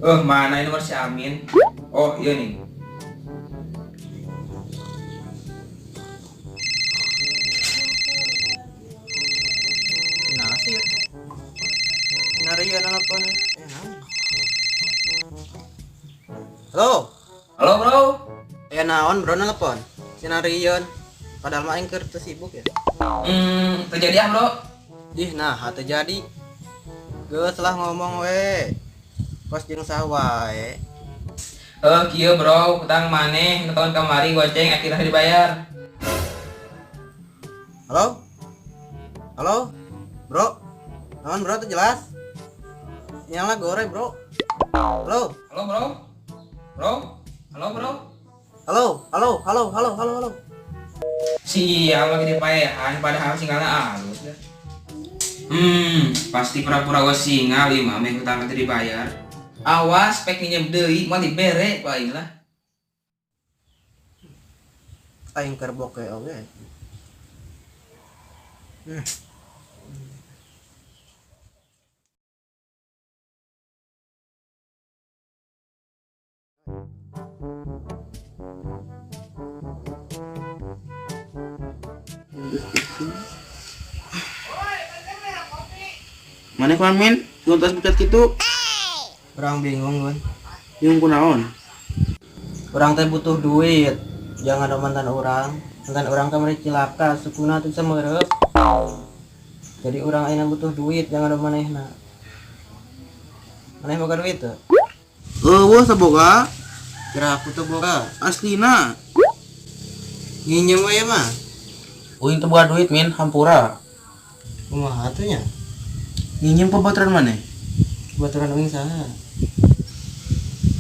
Mana ini nomor si Amin? Oh, iya nih. Nasir. Narian nelpon. Naon? Halo. Halo, bro. Naon bro nelpon? Si Narian. Padahal mah aing keur teu sibuk ya. Terjadi ah, bro. Ih, nah teu jadi. Geus lah ngomong we. Kos jeung saha wae. Kieu bro, hutang maneh nu tahun kamari goceng akhirnya dibayar. Halo? Halo? Bro? Naon bro teu jelas? Sinyalna gore bro. Halo? Halo, bro. Bro? Halo, bro. Halo? Halo? Halo? Halo? Halo? Halo? Sial lagi dipaehan padahal sinyalna alus ya. Pasti pura-pura gua singal ieu mah meh hutang teh dibayar. Awas pek nginjem deui moal dibere ku aing lah. Aing keur boke oge. Mana kuan min? Ngontos bucat kitu. Urang bingung gun. Bingung kunaon? Urang teh butuh duit. Jangan ada mantan urang. Mantan urang kamari cilaka, sukuna teu bisa meureup. Jadi urang ayeuna butuh duit, jangan ada manehna. Maneh boga duit teu? Eueuh saboga. Kira aku teu boga. Aslina. Nginjem we mah. Uing teu boga duit min, hampura. Kumaha atuh nya? Nginjem pabaturan maneh? Baturan uing saha?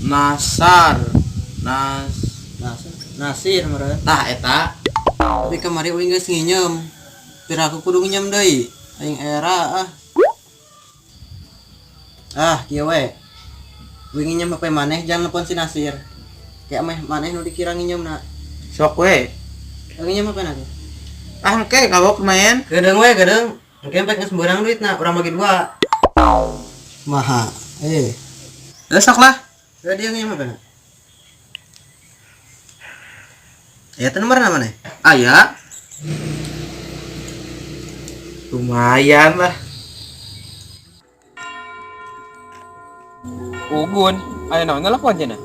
Nasar. Nas Nasir. Nasir meureun. Tah eta. Tapi kamari uing geus nginjem. Pira aku kudu nginjem deui. Aing era ah. Ah, kieu we. Uing nginjem HP maneh jangan nelpon si Nasir. Kayak meh maneh nu dikira nginjemna. Sok we. Nginjem HP na tuh. Ah engke kawok main. Gedeung we, gedeung. Engke pek geus beurang duitna, urang bagi dua. Maha. Sok lah. Udah dia nginjem HP na. Ya, teh nomor mana? Aya. Lumayan lah. Ugun, aya naon nelpon cenah?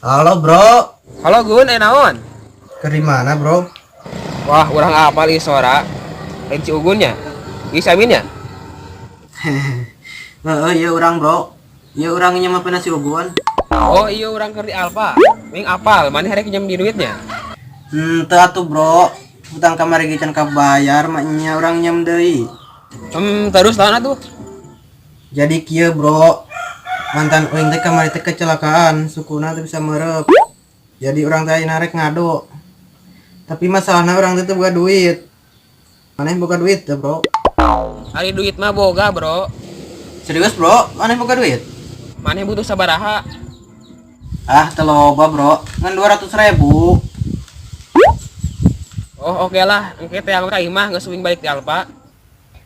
Halo, bro. Halo Gun, aya naon? Ke di mana, bro? Wah, urang apal ieu sora. Lain si Ugunnya. Ieu si Aminnya. Heeh, iya urang, bro. Iya urang nginjem HP na si Ugun. Oh, iya urang keur di Alfa. Ming apal, maneh rek nginjem di duitnya? Teu atuh, bro. Hutang kamari ge can kabayar, maknya urang nginjem deui. Terus naon atuh? Jadi kieu, bro. Mantan uing teh kamari teh kecelakaan, sukuna teu bisa meureup. Jadi urang teh ayeuna rek ngado. Tapi masalahna urang teh teu boga duit. Maneh boga duit teu, bro? Ari duit mah boga, bro. Serius, bro? Maneh boga duit? Maneh butuh sabaraha? Ah, teu loba, bro. Ngan 200.000. Oh, oke lah. Engke teh ka imah geus uing balik di Alfa.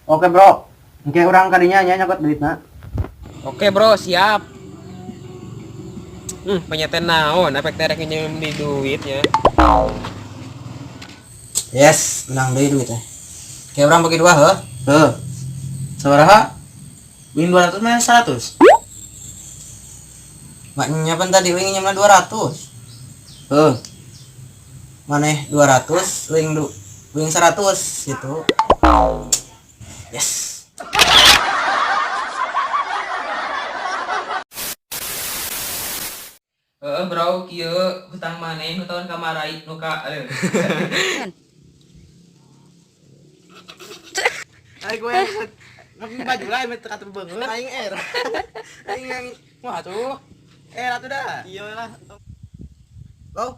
Oke, bro. Engke urang kadinya nya nyokot duitna. Oke, bro, siap. Penyeten naon, efek teh rek nginjem di duitnya. Yes, menang deui duit teh. Kayak urang bagi dua, heuh. Heuh. Sabaraha? Wing 200 mana 100? Maknya pan tadi uing nginjemna 200. Heuh. Maneh 200, uing 100 gitu. Yes. Heeh, bro, kieu hutang maneh nu tahun kamari nu ka aduh. Ai gue ngapain baju lah met kata beungeut. Aing era. Aing yang wah tuh. Atuh dah. Iya lah. Halo.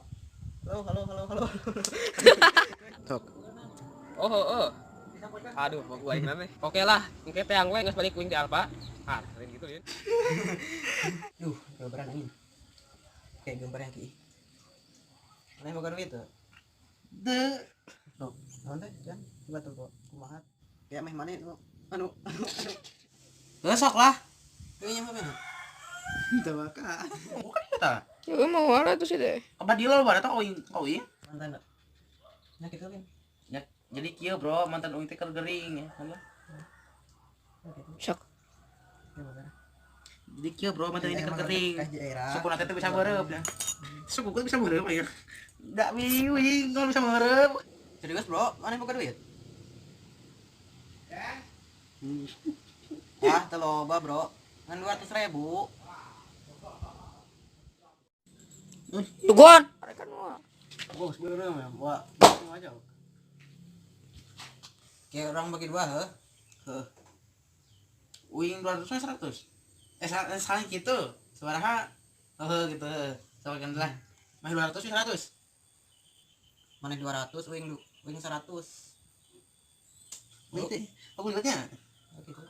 Halo, halo, halo, halo. Sok. Oh, heeh. Aduh, mau gua aing teh. Oke lah, engke teh we geus balik uing di Alfa. Ah, lain gitu, Lin. Duh, gambaran aing. Kayak gambar yang ki. Maneh boga duit teu? Teu. Tuh, naon teh, Jan? Coba tuh, kok kumaha? Kayak meh maneh nu anu anu anu. Heuh, sok lah. Kayaknya apa na? Tawaka. Bukan kita. Ya mau ada tuh sih deh. Apa dia lo ada tau uing kau uing? Mantan. Nah gitu kan. Ya, jadi kieu bro, mantan uing teh keur gering ya. Halo. Sok. Jadi kieu bro, mantan ini keur gering. Daerah. Suku nanti bisa berep ya. Suku gue bisa berep ya. Enggak wing, kalau bisa berep. Serius bro, mana buka duit? Ah, teu loba bro. Ngan 200 ribu. Tungguan. Gua sebenarnya mah, wah, aja. Kayak orang bagi dua, heh. Heuh. Uing 200 100. Eh salah gitu. Sabaraha? Heuh gitu. Sama kan lah. Mah 200 100. Mana 200, uing uing 100. Uing teh. Aku lihatnya. Oh, gitu.